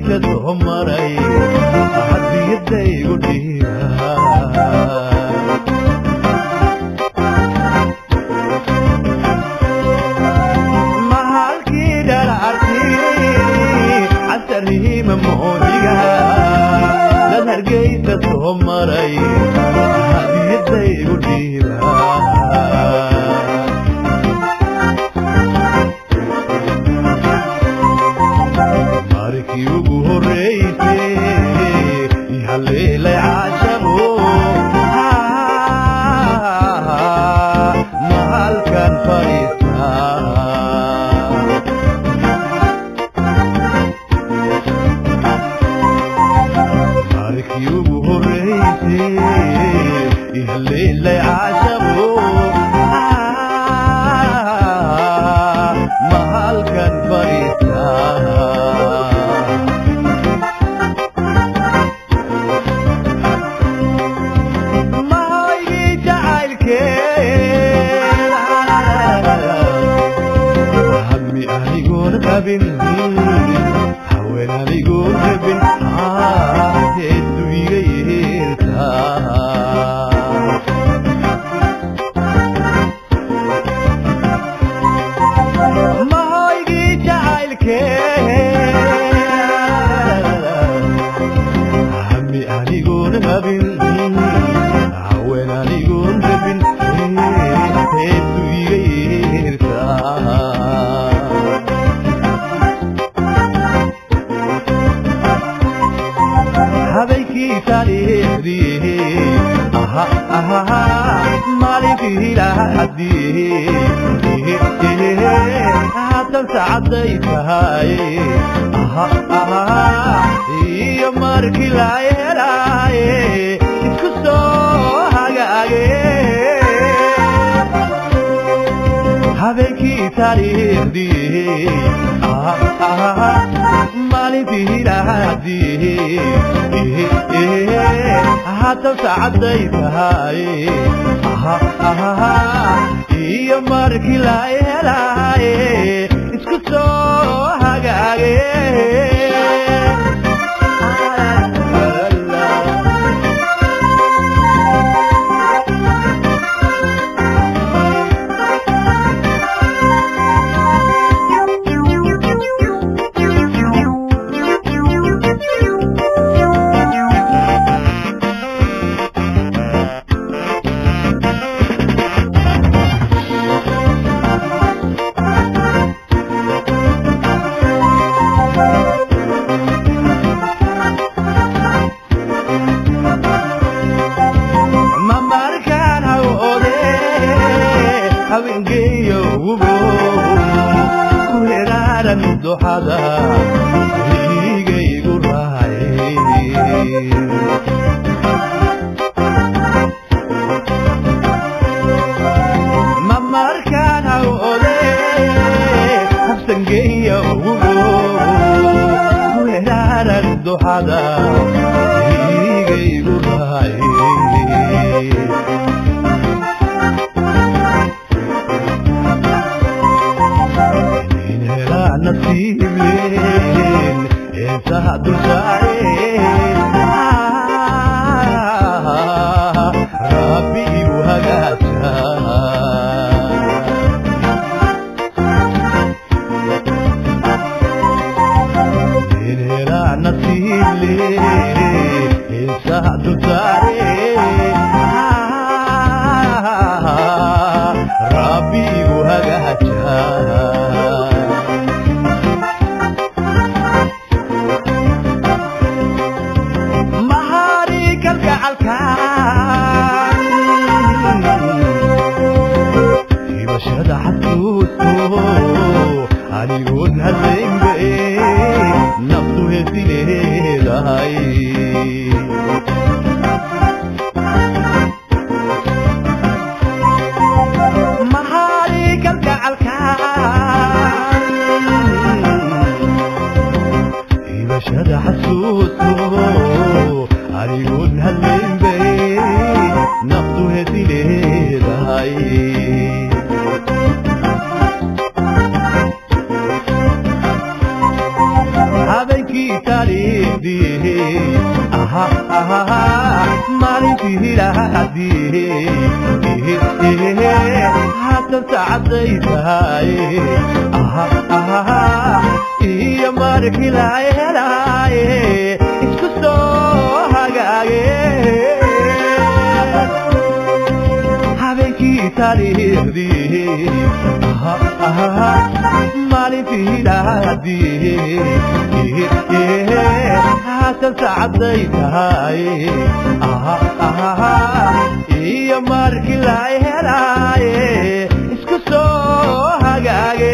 Hargeysa soo maray hadiyadaygu dhiiba mahalkii dhalacarti casarihima moodiga dad Hargeysa soo maray hadiyadaygu dhiiba markii ugu horreysay haleelay caashaqo mahalkan fadhiistaa markii ugu horreysay haleelay caashaqo mahalkan fadhiistaa haween anigoon rabin heesu iga yeertaa mahaygii jacaylkee hami anigoon rabin haween anigoon rabin heesu iga yeertaa habeenkii taariikhdii maalintii lahadii haatan saacaday tahay iyo markii la helaaye isku soo hagaage habeenkii taariikhdii maalintii lahadii haatan saacaday tahay iyo markii la helaaye isku soo hagaage haweengeeyo wubo ku heraaran duxada higaygu raacay ma markaan hawode habsangeeyo wubo ku heraaran duxada higaygu raacay nasiibleen heesaha dulsaare rabbi igu hagaaja inhelaa nasiibleen heesaha dulsaare rabbi igu hagaaja hibashada xasuusto anigoon hadlaynbe naftu heesi leedahay mahari kalgacalka hibashada xasuusto anigoon hadlaynbe naftu heesi leedahay Taariikhdii aha aha maalintii hilaadii haatan saacaday tahay aha aha iyo markii la helaaye isku soo hagaage habeenkii taariikhdii aha aha maalintii hilaadii haatan saacaday tahay aha aha iyo markii la helaaye isku soo hagaage.